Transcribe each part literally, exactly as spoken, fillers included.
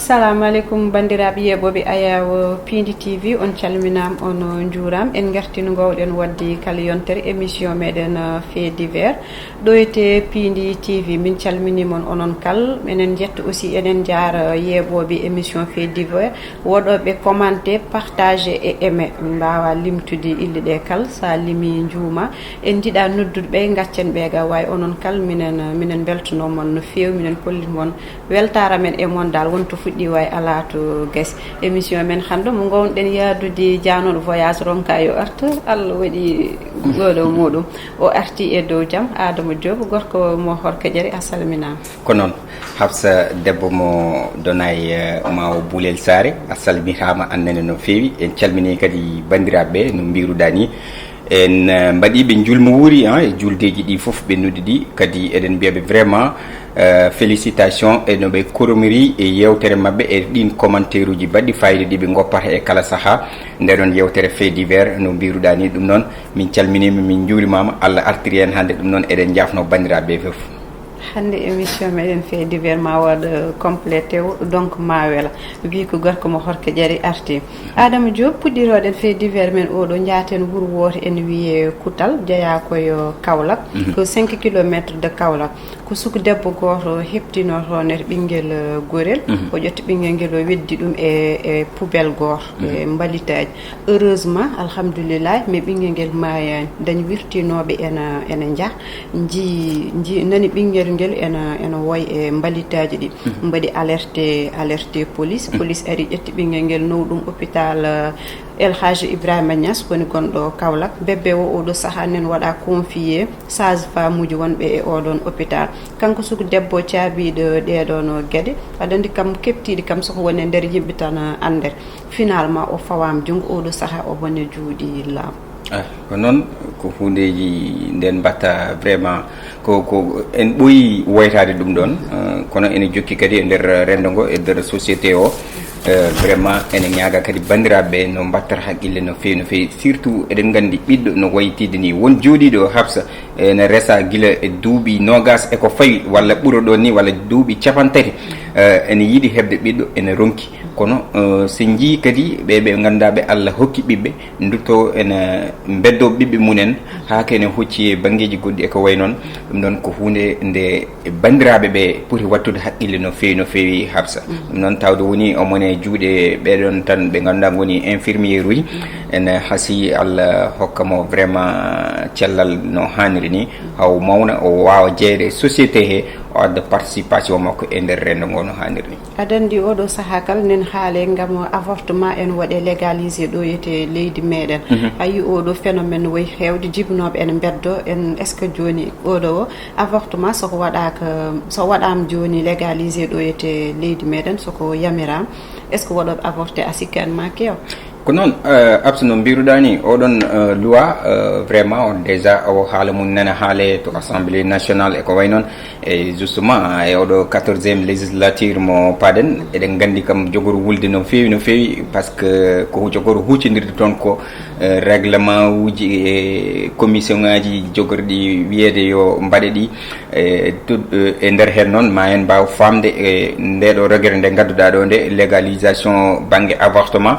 Salamu aleykum, banndiraaɓe yeeɓooɓe Ayaawo Piindi T V, on calminaama, on njuuraama. En ngartii no ngoowɗen waɗde kala yontere émission meɗen, euh, fait divers. Ɗo etee Piindi T V, min calminii mon onon kal. Enen njetta aussi, enen njaara yeeɓooɓe émission fait divers, waɗooɓe commenter, partager et aimer. Min mbaawaa limtude inɗe ɗee kal, so a limii njuumaa. En njiɗaa noddude ɓe, ngaccen ɓe ga, waawi onon kal, minen, minen mbeltanoo mon no feewi, minen kollin mon weltaare amen e mon daal, won to fuɗɗii, waawi alaa to gasi. Émission men hannde mo ngoownoɗen yahdude jaanooɗo voyage ronka yo artu, Allah waɗi goɗo muɗum. O arti e dow jam, Adama Diop, gorko mo Horkajari, a salminaama. Ko noon, Hafsa debbo mo Donay, eh, ma o Bulel Saare, a salmitaama annene no feewi. En calminii kadi banndiraaɓe ɓe, no mbiruɗaa ni. En, eh, mbaɗii ɓe njulmuuri, ah, e juldeeji ɗi fof ɓe noddi ɗi. Kadi eɗen mbiya ɓe vraiment, eh, félicitation e no ɓe koromiri e yeewtere maɓɓe e ɗiin commentaire uji baɗɗi fayida ɗi ɓe ngoppata e kala sahaa. Nde ɗoon yeewtere fait divers no mbiruɗaa ni. Ɗum noon, min calminiima, min njuurimaama. Allah artiri en hannde, ɗum noon eɗen njaafnoo banndiraaɓe ɓe fof. Hannde émission meɗen fait divers ma waɗ, euh, complété o, donc ma wela. Wi ko gorko mo Horkajari arti. Adama Diop, puɗɗiroɗen fait divers men oɗo, njaaten wuro wooto ene wiyee Koutal, jeyaa ko yo Kaolack, ko cinq kilomètres de Kaolack. Ko suku debbo gooto heɓtino toon ɓinngel, euh, gorel. O ƴetti ɓinngel ngel, o weddi ɗum e, e poubelle gooto, e mbalitaaji. Heureusement, alhamdulillah, mais ɓinngel ngel maayaani. Dañ wirtinooɓe ena, ena njah, nji, nji, nani ɓinngel ngel ena, ena woy e mbalitaaji ɗi. Mbaɗi alerte, alerte police. Police ari, ƴetti ɓinngel ngel, nawi ɗum hôpital, euh, El Hadj Ibrahima Niass, woni gonɗo Kaolack. Bébé o, oɗo sahaa nen waɗa confié sage-femme uji wonɓe e oɗon hôpital. Kanko suku debbo caabiiɗo ɗeɗon geɗe, aɗa anndi kam keɓtiiɗi kam soko woni e nder yimɓe tan, euh, annder. Finalement, o fawaama junngo, oɗo sahaa o woni e juuɗe laamu. Ah, ko noon, ko huundeeji nden mbatta vraiment, ko, ko en ɓooyi woytaade ɗum ɗoon, eh, kono ene jokki kadi e nder renndo ngo, e nder société o. Eh, vraiment ene ñaaga kadi banndiraaɓe ɓe no mbattata haqqille no feewi, no feewi. Surtout eɗen nganndi ɓiɗɗo no waytiide ni, won jooɗiiɗo Hafsa, ene resa gila e duuɓi noogas e ko fawi, walla ɓura ɗoon ni, walla duuɓi capantati. Eh, ene yiɗi heɓde ɓiɗɗo, ene ronki. Kono, eh, so njii kadi ɓe, ɓe ngannduɗaa ɓe Allah hokki ɓiɓɓe, ndutto ene mbeddo ɓiɓɓe mumen, haa ko ene hocci e banngeeji goɗɗi e ko wayi noon. Ɗum noon ko huunde nde banndiraaɓe ɓe poti wattude haqqille no feewi, no feewi, Hafsa. Ɗum noon tawde woni omon e juuɗe ɓeɗon tan ɓe ngannduɗaa ngoni infirmière uji. Ene hasii Allah hokka mo vraiment cellal no haaniri ni, haw mawna, o waawa jeyeede e société he, o adda participation makko e nder renndo ngo no haaniri ni. Aɗa anndi oɗo sahaa kala nen haale ngam avortement en waɗe légalisé ɗo yete leydi meɗen. A yi oɗo phénomène no wayi heewde, jibinooɓe ene mbeddo en, est-ce que jooni oɗo o avortement soko waɗaaka, so waɗaama jooni légalisé ɗo yete leydi meɗen, soko yamiraama, est-ce que waɗooɓe avorté a sikkaani ma keew? Ko noon, eh, Absa, no mbiruɗaa ni, oɗon, eh, loi, eh, vraiment, on déjà o haala mum nana haale to Assemblée nationale e ko wayi noon. E justement, e oɗo quatorzième législature mo paɗen, eɗen nganndi kam jogori wulde no feewi, no feewi, par ce que ko jogori huucindirde toon ko, eh, règlement uji e commission ngaji jogorɗi wiyeede yo mbaɗe ɗi. E, tout, e nder heen noon, ma en mbaaw faamde e ndeɗo regere nde ngadduɗaa ɗo nde, légalisation bannge avortement.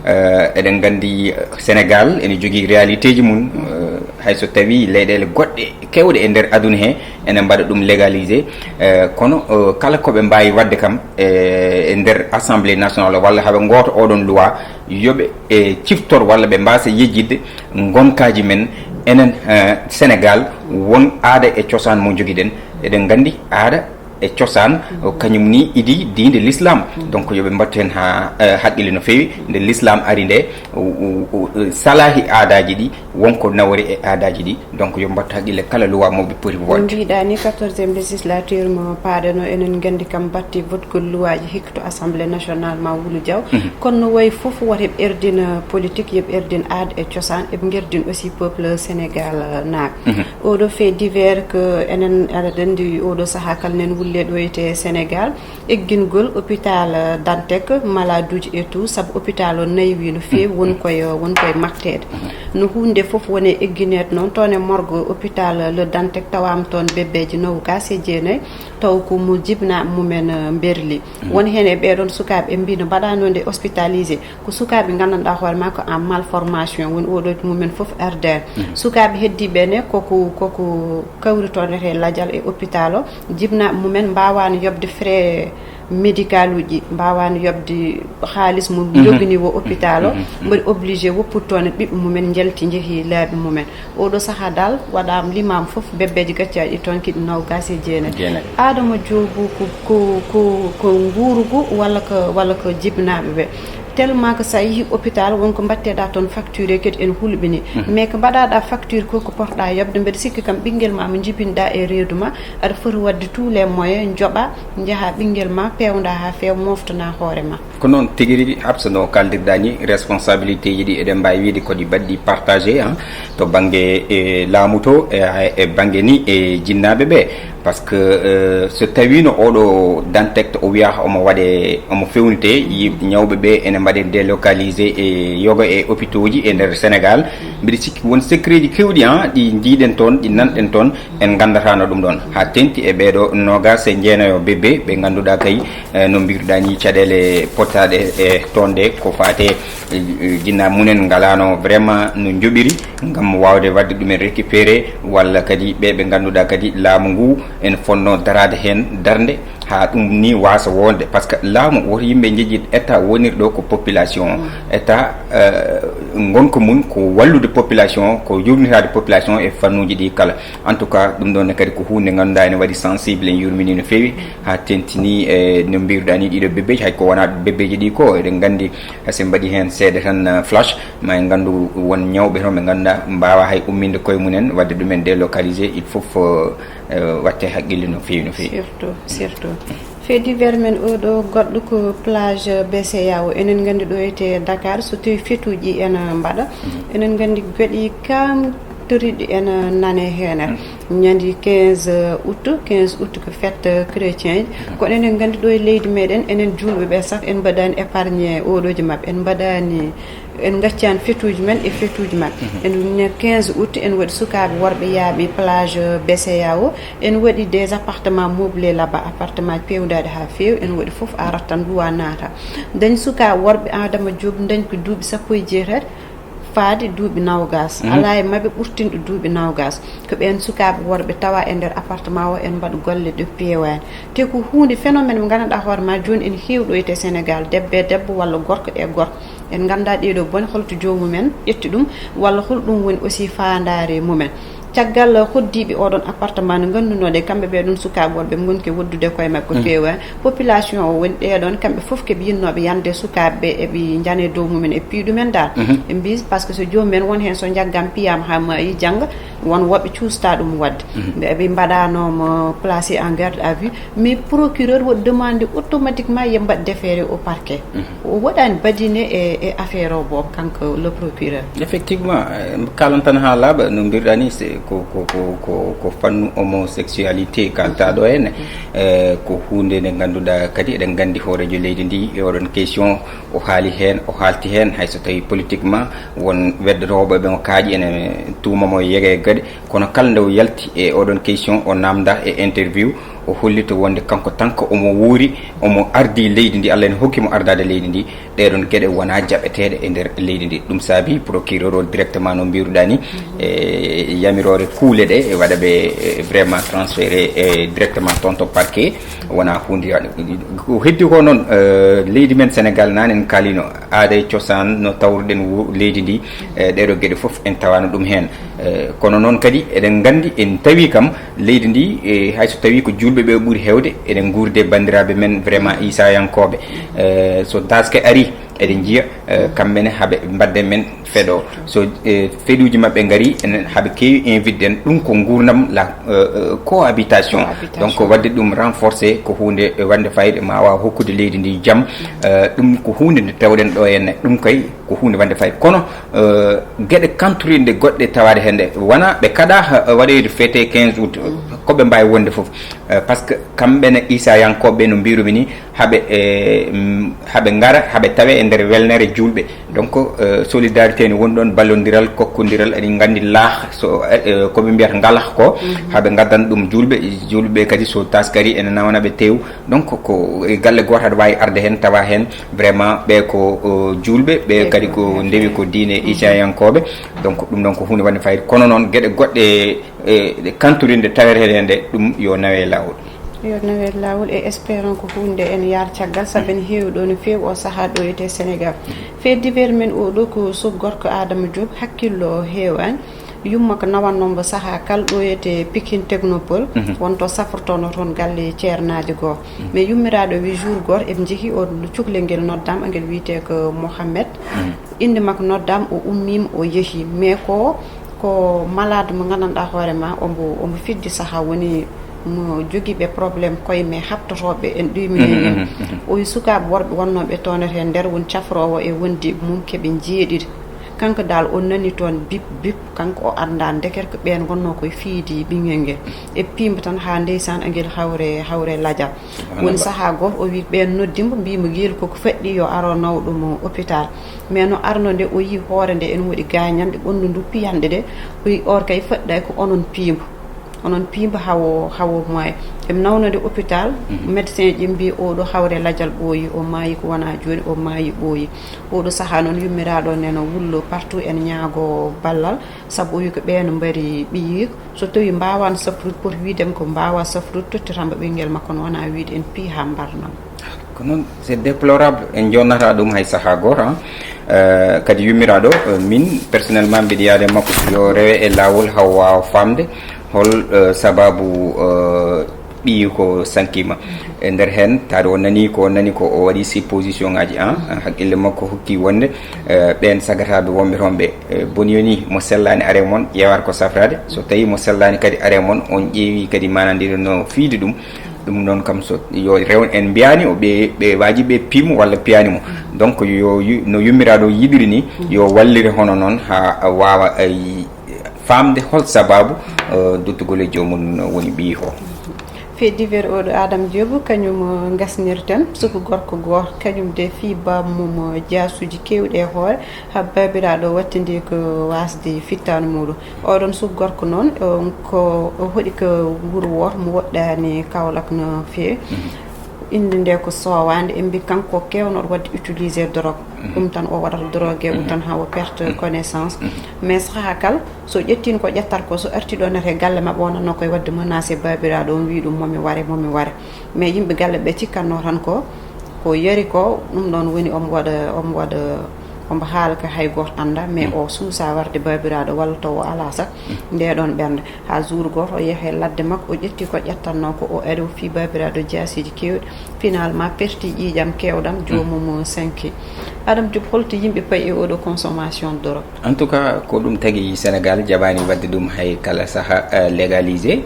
Eh, eɗen nganndi, eh, Sénégal ene jogii réalité ji mum, eh, hay so tawii leyɗeele goɗɗe keewɗe e nder aduna he ene mbaɗa ɗum légalisé. Eh, kono, eh, kala ko ɓe mbaawi waɗde kam, eh, e nder Assemblée nationale walla haɓe ngoota oɗon loi, yo ɓe, eh, ciftor walla ɓe mbaasa yejjitde ngonkaaji men enen, eh, Sénégal, won aada e cosaan mo njogiɗen. Eɗen nganndi aada e cosaan, o kañum ni idi diinde l'islam. Donc yo ɓe mbattu heen haa, eh, haqqille no feewi. Nde l'islam ari nde, o, o, o, salaahi aadaaji ɗi, won ko nawori e aadaaji ɗi. Donc yo mbattu haqqille kala loi mo ɓe poti. No woodde mbiɗa ni, quatorzième législature mo paɗen o, enen nganndi kam batti votgol loi ji hikka to Assemblée nationale ma wulu jaw. Kono no wayi fof woto ɓe erdin politique, yo ɓe erdin aada e cosaan, eɓe ngerdin aussi peuple Sénégal, euh, naaɓe. Oɗo fait divers que enen aɗa anndi oɗo sahaa kala nen Leɗoyte Sénégal, eggingol hôpital Dantec, maladuji et tout, sabu hôpital o naywi no feewi, won koye, won koye matteede. No huunde fof woni eggineede noon, toon e morgue hôpital Le Dantec tawaama toon bébéji nogas e jeenayi, taw ko mo jibinaaɓe mumen, eh, mberli. Won heen e ɓee ɗoon sukaaɓe ɓe mbii no mbaɗaano nde hospitalisé, ko sukaaɓe nganndanɗaa hoore maa ko en malformation, woni oɗo mumen fof ardaani. Sukaaɓe heddiiɓe ne koko, koko kawritoo ndete lajal e hôpital o, jibinaaɓe mumen mbaawaani yoɓde frais médical uji, mbaawaani yoɓde haalis mo jogini wo hôpital o, mbaɗi obligé woppude toon e ɓiɓɓe mumen, njalti njehi laabi mumen. Oɗo sahaa dal waɗaama, limaama fof bébéji gaccaaɗi toon kiɗi nogas e jeenayi. Jeenayi. Adama Joobu ko, ko, ko, ko nguurugu walla ko, walla ko jibinaaɓe ɓe. Tellement que so a yehi hôpital, won ko mbatteɗaa toon facture kadi ene hulɓini. Mais ko mbaɗaɗaa facture ko, ko potɗaa yoɓde, mbeɗa sikki kam ɓinngel ma mo njibinɗaa e reedu ma, aɗa foti waɗde tous les moyens, njoɓa, njaha ɓinngel ma, peewnda haa feewa, moftanaa hoore ma. Ko noon tigi rigi, Absa, no kaaldirɗaa ni, responsabilité ji ɗi eɗen mbaawi wiide ko ɗi mbaɗɗi partagé, hein, to bannge, e, laamu to, e, e bannge ni, e, jinnaaɓe ɓe. Par ce que, euh, so tawiino oɗo Dantec o wiyaa omo waɗe, omo fewnite, yi-, ñawɓe ɓe ene mbaɗe délocalisé e yoga e hôpitaux ji e nder Sénégal. Mbiɗa sikki won secret ji keewɗi, han, ɗi njiiɗen toon, ɗi nanɗen toon, en nganndataano ɗum ɗoon. Haa teŋti e ɓeeɗo noogaas e jeenayo bébé ɓe ngannduɗaa kay, eh, no mbiruɗaa ni, caɗeele pottaaɗe e toon ɗe ko faate, eh, jinnaa mumen ngalaano vraiment no njoɓiri ngam waawde waɗde ɗumen récupéré, walla kadi ɓe ɓe ngannduɗaa kadi laamu ngu ene fonnoo daraade heen darnde haa ɗum ni waasa wonde, par ce que laamu woto yimɓe njejjit état wonirɗo ko population o. État, eh, ngonka mum ko wallude population, ko yurnitaade population e fannuuji ɗi kala. En tout cas, ɗum ɗoon ne kadi ko huunde nde ngannduɗaa ene waɗi sensible, en yurminii no feewi, haa teŋtini e no mbiruɗaa ni ɗiɗo bébéji, hay ko wonaa bébéji ɗi ko, eɗen nganndi, hay so en mbaɗii heen seeɗa tan, eh, flash, ma en nganndu won ñawɓe toon ɓe ngannduɗaa mbaawaa hay umminde koye mumen, waɗde ɗumen délocalisé, il faut, eh, waɗte haqqille no feewi, no feewi. Surtout, surtout. Fait divers men oɗo goɗɗo ko plage B C E A O. Enen nganndi ɗo e Dakar, so tawi fetuuji ene mbaɗa, enen nganndi geɗe kamtoriɗe ene nane heen. Ñande quinze août, quinze août ko fête chrétien. Kono enen nganndi ɗo e leydi meɗen, enen juulɓe ɓe saf, en mbaɗaani épargne oɗoji maɓɓe, en mbaɗaani, en ngaccaani fetuuji men e fetuuji maɓɓe. En ñande quinze août, en waɗi sukaaɓe worɓe yaaɓi plage B C E A O, en waɗi des appartements meublés là-bas, appartement peewndaɗi haa feewi, en waɗi fof, a arat tan nduwa naata. Dañ sukaaɓe worɓe Adama Joob, dañ ko duuɓi sappo e jeetati, faade duuɓi nawgaas. Alaa e maɓɓe ɓurtinɗo duuɓi nawgaas. Ko ɓeen sukaaɓe worɓe tawa e nder appartement o, en mbaɗa golle ɗe peewaani. Te ko huunde phénomène mo nganndanɗaa hoore ma jooni ene heewi ɗo e Sénégal, debbo e debbo walla gorko e gorko. En nganndaa ɗee ɗo bone, holto joomumen ƴetti ɗum, walla hol ɗum woni aussi faandaare mumen. Caggal hoddiiɓe oɗon appartement no nganndunoɗen, kamɓe ɓee ɗon sukaaɓe worɓe ngonki woddude koye maɓɓe ko feewi. Population o woni ɓee ɗon, kamɓe fof keɓe yinnooɓe yande sukaaɓe ɓe eɓe njane dow mumen e piiɗumen dal. Ɓe mbii, par ce que so joomumen won heen so njaggan piyaama haa maayi jannga, won woɓɓe cuusta ɗum waɗde. Ɓe, ɓe mbaɗanooma placé en garde à vue, mais procureur waɗi demandé automatiquement yo mbaɗ déféré au parquet. O waɗaani badine e, e affaire o boobu, kanko le procureur. Effectivement, eh, kalan tan haa laaɓa, no mbirɗaa ni, c'est ko, ko, ko, ko, ko fannu homosexualité kaltaa ɗo henne. Eh, ko huunde nde ngannduɗaa kadi eɗen nganndi hooreejo leydi ndi e oɗon question o haali heen, o haalti heen, hay so tawi politiquement won weddotooɓe ɓe mo kaaƴi ene tuuma mo e yege e gaɗe, kono kala nde o yalti e oɗon question o naamnda e interview, o hollita wonde kanko tan ko omo wuuri, omo ardi leydi ndi, Allah ene hokki mo ardaade leydi ndi, ɗee ɗon geɗe wonaa jaɓeteeɗe e nder leydi ndi. Ɗum saabi procureur o directement no mbiruɗaa ni, e yamiroore kuule ɗe e waɗa ɓe, e, vraiment transféré, e, directement toon to parquet, wonaa huunde yaɗo. Ko heddi ko noon, e, leydi men Sénégal nane en kaalino aada e cosaan no tawruɗen wo-, leydi ndi, e, ɗee ɗo geɗe fof en tawaano ɗum heen. E, kono noon kadi eɗen nganndi, en tawi kam leydi ndi, e, hay so tawi ko juulɓe ɓe ɓuri heewde, eɗen nguurdi e banndiraaɓe men vraiment Iisayankooɓe. E, so daaske ari, Eɗen njiya, eh, kamɓe ne haɓe mbadde men feɗo. So, eh, feɗuuji maɓɓe ngari, enen haɓe keewi invite en. Ɗum ko nguurndam, la, eh, eh, cohabitation. Cohabitation. Donc, waɗde ɗum renforcer ko huunde, eh, wonde fayida, ma waaw hokkude leydi ndi jam. Eh, ɗum ko huunde nde tawɗen ɗo henne. Ɗum kay ko huunde wonde fayida. Kono, eh, geɗe kantorinde goɗɗe tawaade heen ɗe, wona ɓe kaɗa, eh, waɗoyde fête quinze août, ko ɓe mbaawi wonde fof. Eh, par ce que kamɓe ne Isayankooɓe, no mbiirumi ni, haɓe, eh, mm, haɓe ngara, haɓe tawe e nder welnere juulɓe. Donc, eh, solidarité ne woni ɗon, ballondiral, kokkondiral, eɗen nganndi laah, so, eh, eh, ko ɓe mbiyata ngalah ko, haɓe ngaddan ɗum juulɓe, juulɓe kadi so taskari ene nawana ɓe tew. Donc, ko e galle gooto aɗa waawi arde heen, tawa heen vraiment ɓe ko, o, juulɓe, ɓe kadi ko ndewi ko diine Isayankooɓe. Donc, ɗum ɗon ko huunde wonde fayida. Kono noon, geɗe goɗɗe, eh, ɗe kantorinde tawetee heen ɗe, ɗum yo nawe e laawol. Yo nawe laawol, e espérons ko huunde en yaar caggal, sabu ene heewi ɗo no feewi o sahaa ɗo e te Sénégal. Fait divers men o ɗo ko suka gorko Adama Diop, hakkillo o heewaani. Yumma ko nawannoo mbo sahaa kala ɗo e te Pikine Technopole, wonto safrotoono toon galle ceernaajo goo. Mais yummiraaɗo wi jour gooto eɓe njehi, o cukalel ngel noddaama, ngel wiyetee ko Mohamed. Innde makko noddaama, o ummiima, o yehi. Mais ko, ko malade mo nganndanɗaa hoore ma, omo, omo fiddi sahaa, woni mo jogiiɓe problème koye, mais haɓtotooɓe en ɗuyminii en. O wi sukaaɓe worɓe wonnooɓe toon e nder, woni cafroowo e wondiiɓe mum keɓe njeeɗiɗi. Kanko daal o nani toon bip, bip, kanko o anndaa ndekete ko ɓeen ngonnoo koye fiyde ɓinngel ngel. E piimba tan haa ndeysaan angel hawre, hawre lajal. Woni sahaa gooto o wi ɓeen noddi mbo, mbii mo yeelu koko faɗɗi yo aro naw ɗum hôpital. Mais no arno nde o yii hoore nde ene woɗi gaañanɗe, ɓanndu ndu piyanɗe ɗe, o wi or kay faɗɗay ko onon piimba. Onon piimba hawo, hawo maayi. Ɓe nawnoo nde hôpital, médecin ji mbii oɗo hawre lajal ɓooyi, o maayi ko wonaa jooni, o maayi ɓooyi. Oɗo sahaa noon yummiraaɗo nde no wullo partout, en ñaago ballal, sabu o wi ko ɓeen mbari ɓiyiiko. So tawii mbaawaan safrude, poti wiide mi ko mbaawaa safrude, tottiramba ɓinngel makko no wonaa wiide en pii haa mbarnam. Ko noon, c'est déplorable, en jonnata ɗum hay sahaa gooto, ah. Eh, kadi yummiraaɗo, eh, min personnellement mbiɗa yaade makko yo rewe e laawol haa o waawa faamde hol, eh, sababu, eh, ɓiyi ko sankiima. E nder heen, taade o nani ko, o nani ko, o waɗi supposition ngaji, ah, haqqille makko hokki wonde, eh, ɓeen sagataaɓe wonɓe toon ɓe, eh, boni yoni mo sellaani are mon, ƴeewata ko safraade. So tawii mo sellaani kadi are mon, on ƴeewi kadi maanaam ndi no fiyde ɗum. Ɗum noon kam so yo rew en mbiyaani o ɓe, ɓe waaji ɓe piimo walla piyaani mo. Donc yo yu-, no yummiraaɗo yiɗiri ni, yo wallire hono noon haa waawa, eh, faamde hol sababu, eh, duttugol e joomum woni ɓiyi o. Fait divers oɗo Adam Diop, kañum, eh, ngasnirten, suka gorko gooto, kañum de fii bammum, eh, jaasuuji keewɗi e hoore, haa baabiraaɗo wattindi ko waasde fittaandu muuɗum. Oɗon suka gorko noon, eh, ko o hoɗi ko wuro wooto mo woɗɗaani Kaolack no feewi. Innde nde ko soowaande, en mbi kanko keewnoɗo waɗde utiliser drogue. Ɗum tan o waɗata drogue, ɗum tan haa o perte connaissance. Mais sahaa kala, so ƴettiino ko ƴettata ko, so artii ɗo nata e galle maɓɓe, o nanno koye waɗde menacé baabiraaɗo, on wii ɗum momi ware, momi ware. Mais yimɓe galle ɓe cikkatno tan ko, ko yari ko, ɗum ɗon woni omo waɗa, omo waɗa, omo haala ka hay gooto annda, mais o suusa warde baabiraaɗo walla taw o alaa sah nde ɗon ɓernde. Haa jour gooto o yehi e ladde makko, o ƴetti ko ƴettatno ko, o ari o fii baabiraaɗo jaasiiji keewɗi. Finalement, perti ƴiiƴam keewɗam, joomum sanki. Adam Diop, holto yimɓe payi e oɗo consommation drogue? En tout cas, ko ɗum tagi Sénégal jaɓaani waɗde ɗum hay kala saha, eh, légalisé.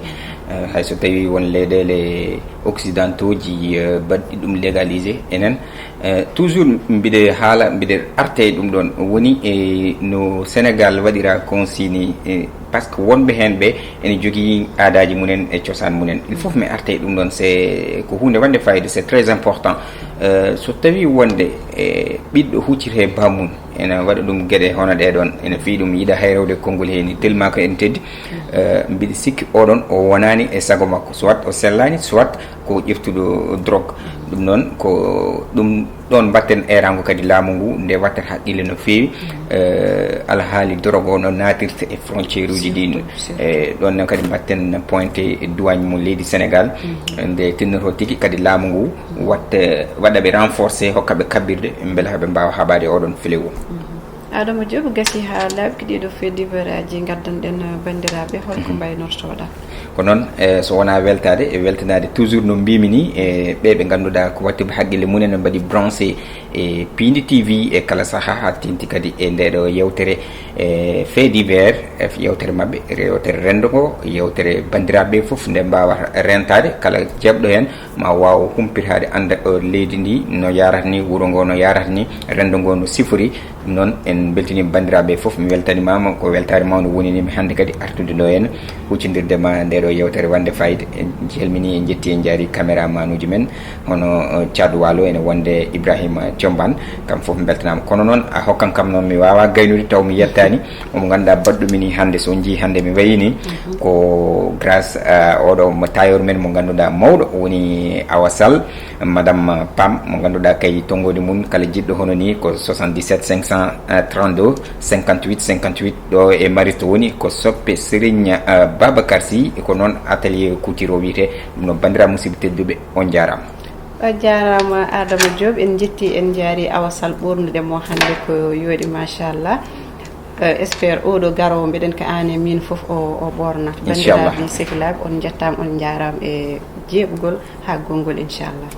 Eh, hay so tawi won leyɗeele occidentaux ji, eh, mbaɗɗi ɗum légalisé. Enen, eh, toujours mbiɗe haala, mbiɗe arte e ɗum ɗon. Woni e no Sénégal waɗira consigne, eh, par ce que wonɓe heen ɓe ene jogii aadaaji mumen e cosaan mumen. Il faut mi arte e ɗum ɗon, c'est ko huunde wonde fayida, c'est très important. Eh, so tawi wonde, eh, ɓiɗɗo huccita e bammum, ene waɗa ɗum geɗe hono ɗee ɗoon, ene fii ɗum yiɗa hayrewde konngol heen, tellement que en teddi. Eh, mbiɗa sikki oɗon o wonaani e sago makko, soit o sellaani, soit ko ƴeftuɗo drogue. Ɗum noon, ko ɗum ɗoon mbaɗten eeraango kadi laamu ngu, nde waɗten haqqille no feewi. Eh, alhaali drogue o no naatirta e frontière uji ɗin. Surtout, surtout. Eh, ɗoon noon kadi mbaɗten pointé e douane mo leydi Sénégal. Nde tinnoto tigi kadi laamu ngu waɗta, waɗa ɓe renforcé, hokka ɓe kaɓirɗe, mbele haɓe mbaawa haɓaade oɗon fléau. Adama Diop, gasi haa laaɓi ɗiɗo faits divers aji ngaddanɗen banndiraaɓe, holko mbaynortoɗaa? Ko noon, e so wonaa weltaade e weltanaade toujours no mbimi ni, e ɓe ɓe ngannduɗaa ko waɗtuɓe haqqille mum en mbaɗi branché e Piindi T V e kala saha, haa tenti kadi e ndeɗo yewtere, e faits divers, e yewtere maɓɓe, yewtere renndo ngo, yewtere banndiraaɓe fof nde mbaawa rentaade, kala jeeɓɗo heen ma waaw humpitaade, annda leydi ndi no yarata ni, wuro ngo no yarata ni, renndo ngo no sifori. Ɗum noon, en mbeltiniima banndiraaɓe fof, mi weltanimaama, ko weltaare mawnde woni ni mi hannde kadi artude ɗo heen huccindirde ma ndeɗo yewtere wonde fayida. En calmini, en njetti, en njaari caméraman uji men, hono Thiad Walo ene wonde Ibrahima Thiombane, kam fof mbeltanaama. Kono noon a hokkan kam noon mi waawa gaynude taw mi yettaani omo ngannduɗaa baɗɗo mi ni hannde, so on njii hannde mi wayi ni, ko grâce à oɗo mo tailleur men mo ngannduɗaa mawɗo woni Awa Sall, Madame Pam, mo ngannduɗaa kay tonngode mum kala jiɗɗo hono ni ko soixante-dix-sept cinq cent trente-deux cinquante-huit cinquante-huit. Ɗo e Mariste woni ko soppe Serigne, eh, Babacar Sy, ko noon atelier couture o wiyetee. Ɗum noon, banndiraaɓe musidɓe tedduɓe, on njaaraama. A jaaraama Adama Diop, en njetti, en njaari Awa Sall ɓoornude mo hannde ko yooɗi machallah. Eh, espère oɗo garoowo mbeɗen ko aan e miin fof o, o ɓoornat. Inchallah. Banndiraaɓe sehilaaɓe, on njettaama, on njaaraama e jeeɓugol haa gonngol inchallah.